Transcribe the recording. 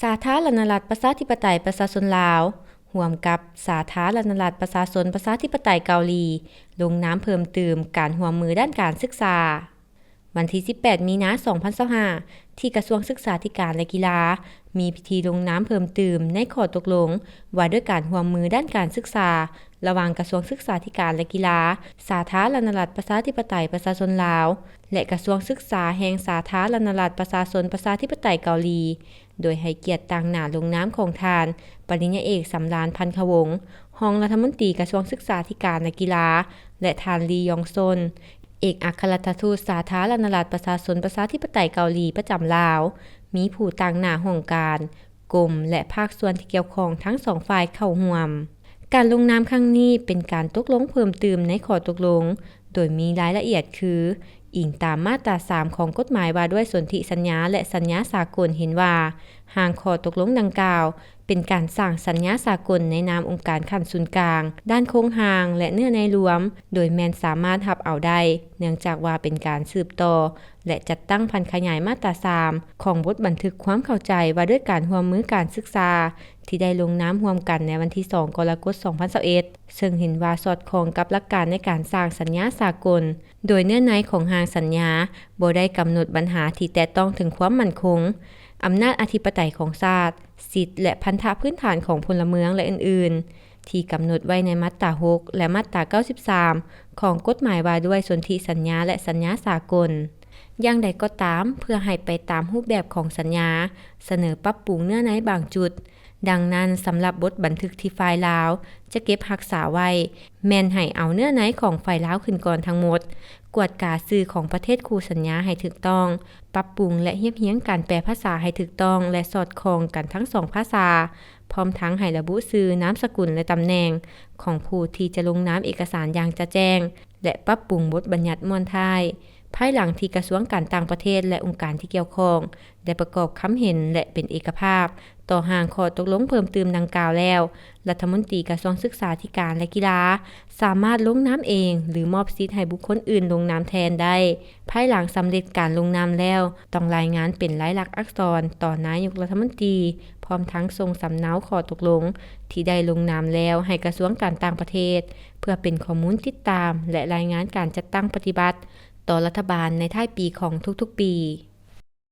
ສາທາລະນະລັດປະຊາທິປະໄຕປະຊາຊົນລາວ ຮ່ວມກັບສາທາລະນະລັດປະຊາຊົນປະຊາທິປະໄຕເກົາຫຼີ ລົງນາມເພີ່ມຕື່ມການຮ່ວມມືດ້ານການສຶກສາ. ວັນທີສິບແປດ ມີນາ ສອງພັນຊາວຫ້າ ທີ່ກະຊວງສຶກສາທິການ ແລະ ກິລາ ມີພິທີລົງນາມເພີ່ມຕື່ມໃນຂໍ້ຕົກລົງວ່າດ້ວຍການຮ່ວມມືດ້ານການສຶກສາ ລະຫວ່າງກະຊວງສຶກສາທິການ ແລະ ກິລາ ສາທາລະນະລັດປະຊາທິປະໄຕປະຊາຊົນລາວ ແລະ ກະຊວງສຶກສາແຫ່ງສາທາລະນະລັດປະຊາຊົນປະຊາທິປະໄຕເກົາຫຼີ ໂດຍໃຫ້ກຽດຕາງໜ້າລົງນາມຂອງທ່ານ ປະລິນຍາເອກ ສຳລານ ພັນຄະວົງ ຮອງລັດຖະມົນຕີກະຊວງສຶກສາທິການ ແລະ ກິລາ ແລະ ທ່ານ ລີ ຢອງຊົນ ເອກອັກຄະລັດຖະທູດສາທາລະນະລັດປະຊາຊົນປະຊາທິປະໄຕເກົາຫຼີປະຈຳລາວ, ມີຜູ້ຕາງໜ້າຫ້ອງການ, ກົມ ແລະ ພາກສ່ວນທີ່ກ່ຽວຂ້ອງທັງສອງຝ່າຍເຂົ້າຮ່ວມ. ການລົງນາມຄັ້ງນີ້ເປັນການຕົກລົງເພີ່ມຕື່ມໃນຂໍ້ຕົກລົງ ໂດຍມີລາຍລະອຽດຄື, ອີງຕາມມາດຕາສາມຂອງກົດໝາຍວ່າດ້ວຍສົນທິສັນຍາ ແລະ ສັນຍາສາກົນ ເຫັນວ່າ ຮ່າງຂໍ້ຕົກລົງດັ່ງກ່າວ ເປັນການສ້າງສັນຍາສາກົນໃນນາມອົງການຂັ້ນສູນກາງ ດ້ານໂຄງຮ່າງ ແລະ ເນື້ອໃນລວມ ໂດຍແມ່ນສາມາດຮັບເອົາໄດ້ ເນື່ອງຈາກວ່າເປັນການສືບຕໍ່ ແລະ ຈັດຕັ້ງຜັນຂະຫຍາຍມາດຕາສາມຂອງບົດບັນທຶກຄວາມເຂົ້າໃຈວ່າດ້ວຍການຮ່ວມມືການສຶກສາ ທີ່ໄດ້ລົງນາມຮ່ວມກັນໃນວັນທີສອງ ກໍລະກົດ ສອງພັນຊາວເອັດ ເຊິ່ງເຫັນວ່າສອດຄ່ອງກັບຫຼັກການໃນການສ້າງສັນຍາສາກົນ, ໂດຍເນື້ອໃນຂອງຮ່າງສັນຍາບໍ່ໄດ້ກຳນົດບັນຫາທີ່ແຕະຕ້ອງເຖິງຄວາມໝັ້ນຄົງ, ອຳນາດອະທິປະໄຕຂອງຊາດ, ສິດ ແລະ ພັນທະພື້ນຖານຂອງພົນລະເມືອງ ແລະ ອື່ນໆ ທີ່ກຳນົດໄວ້ໃນມາດຕາຫົກ ແລະ ມາດຕາເກົ້າສິບສາມ ຂອງກົດໝາຍວ່າດ້ວຍສົນທິສັນຍາ ແລະ ສັນຍາສາກົນ. ຢ່າງໃດກໍຕາມ, ເພື່ອໃຫ້ໄປຕາມຮູບແບບຂອງສັນຍາ, ສະເໜີປັບປຸງເນື້ອໃນບາງຈຸດ. ດັ່ງນັ້ນ, ສຳລັບບົດບັນທຶກທີ່ຝ່າຍລາວຈະເກັບຮັກສາໄວ້, ແມ່ນໃຫ້ເອົາເນື້ອໃນຂອງຝ່າຍລາວຂຶ້ນກ່ອນທັງໝົດ, ກວດກາຊື່ຂອງປະເທດຄູ່ສັນຍາໃຫ້ຖືກຕ້ອງ, ປັບປຸງ ແລະ ຮຽບຮຽງການແປພາສາໃຫ້ຖືກຕ້ອງ ແລະ ສອດຄ່ອງກັນທັງສອງພາສາ, ພ້ອມທັງໃຫ້ລະບຸຊື່, ນາມສະກຸນ ແລະ ຕຳແໜ່ງຂອງຜູ້ທີ່ຈະລົງນາມເອກະສານຢ່າງຈະແຈ້ງ ແລະ ປັບປຸງບົດບັນຍັດມ້ວນທ້າຍ. ພາຍຫຼັງທີ່ກະຊວງການຕ່າງປະເທດ ແລະ ອົງການທີ່ກ່ຽວຂ້ອງ ໄດ້ປະກອບຄຳເຫັນ ແລະ ເປັນເອກະພາບຕໍ່ຮ່າງຂໍ້ຕົກລົງເພີ່ມຕື່ມດັ່ງກ່າວແລ້ວ, ລັດຖະມົນຕີກະຊວງສຶກສາທິການ ແລະ ກິລາ ສາມາດລົງນາມເອງ ຫຼື ມອບສິດໃຫ້ບຸກຄົນອື່ນລົງນາມແທນໄດ້. ພາຍຫຼັງສຳເລັດການລົງນາມແລ້ວ, ຕ້ອງລາຍງານເປັນລາຍລັກອັກສອນຕໍ່ນາຍົກລັດຖະມົນຕີ, ພ້ອມທັງສົ່ງສຳເນົາຂໍ້ຕົກລົງທີ່ໄດ້ລົງນາມແລ້ວໃຫ້ກະຊວງການຕ່າງປະເທດ, ເພື່ອເປັນຂໍ້ມູນຕິດຕາມ ແລະ ລາຍງານການຈັດຕັ້ງປະຕິບັດຕໍ່ລັດຖະບານໃນທ້າຍປີຂອງທຸກໆປີ.